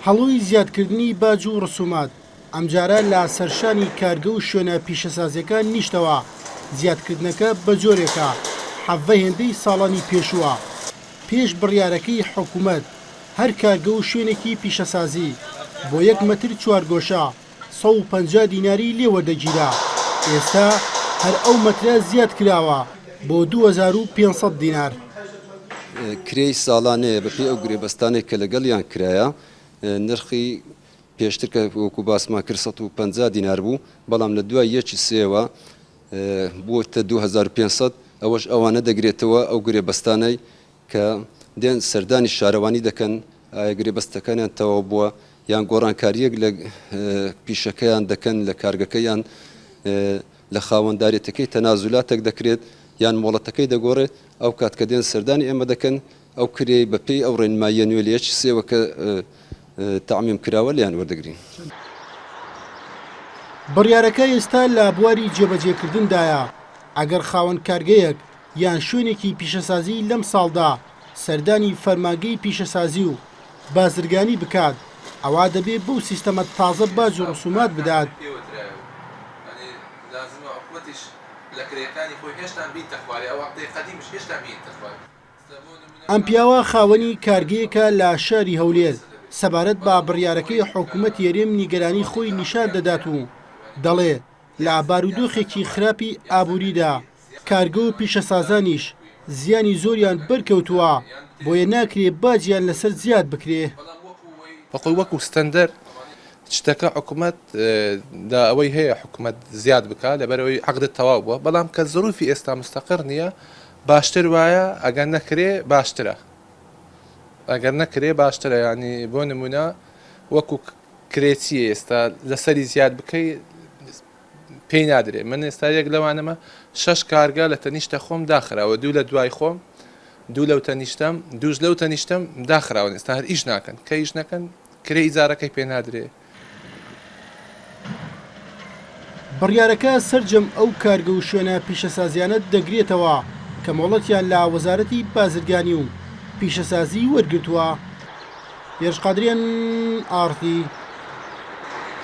هەڵۆی زیادکردنی باج و ڕسومات ئەمجارە لە سەرشانی کارگە و شوێنە پیشەسازیەکان نیشتەوە، زیادکردنەکە بەجۆرێکە 17 هێندەی ساڵانی پێشووە. پێش بڕیارەکەی حکومەت هەر کارگە و شوێنێکی پیشەسازی بۆ یەک مەتر چوارگۆشە 150 دیناری لێ وەردەگیرا، ئێستا هەر ئەو مەترە زیادکراوە بۆ 2500 دینار. کرێی ساڵانەیە بەپێی ئەو گرێبەستانەی کە لەگەڵیان کرایە، نرخی پێشتر کە وەکو باسمان کرد 150 دینار بوو، بەڵام لە دوای یەکی سێوە بووەتە 2500، ئەوەش ئەوانە دەگرێتەوە ئەو گرێبەستانەی کە دێن سەردانی شارەوانی دەکەن، ئایا گرێبەستەکانیان تەواو بووە یان گۆڕانکارییەک لە پیشەکەیان دەکەن، لە کارگەکەیان لە خاوەندارێتەکەی تەنازولاتێک دەکرێت یان مۆڵەتەکەی دەگۆڕێت، ئەو کات کە دێن سەردانی ئێمە دەکەن ئەو کرێی بە پێی ئەو ڕێنماییە نوێ لە یەکی سێوە کە تەعمیم کراوە لێیان وەردەگرین. بڕیارەکە ئێستا لە بواری جێبەجێکردندایە، ئەگەر خاوەن کارگەیەک یان شوێنێکی پیشەسازی لەم ساڵدا سەردانی فەرمانگەی پیشەسازی و بازرگانی بکات، ئەوا دەبێ بەو سیستەمە تازە باج و ڕسومات بدات. ئەم پیاوە خاوەنی کارگەیەکە لە شاری هەولێر، سەبارەت بە بڕیارەکەی حکومەتی هەرێم نیگەرانی خۆی نیشان دەدات و دەڵێ، لە بارودۆخێکی خراپی ئابووریدا کارگە و پیشەسازانیش زیانی زۆریان بەرکەوتووە، بۆیە ناکرێ باجیان لەسەر زیاد بکرێ. بەخۆی وەکو ستەندەر شتەکە حکومەت دا ئەوەی هەیە حکومەت زیاد بکا لەبەرئەوەی عەقدت تەواو بووە، بەڵام کە زروفی ئێستا مستەقر نییە باشتر وایە ئەگەر نەکرێ باشترە ئەگەر نەکرێ باشترە یانی بۆ نمونە وەکو کرێچی ئێستا لەسەری زیاد بکەی پێی نادرێ من ئێستا یەک لەوانەمە شەش کارگە لە تەنیشتە خۆم داخراوە دوو لە دوای خۆم دوو لەو تەنیشتەم دووش لەو تەنیشتەم داخراون ئێستا هەر ئیش ناکەن کە ئیش نەکەن کرێ ئیجارەکەی پێ نادرێ. بڕیارەکە سەرجەم ئەو کارگە و شوێنە پیشەسازییانە دەگرێتەوە کە مۆڵەتیان لە وەزارەتی بازرگانی و پیشەسازی وەرگرتووە. هێرش قادری، ئێن ئاڕ تی،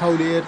هەولێر.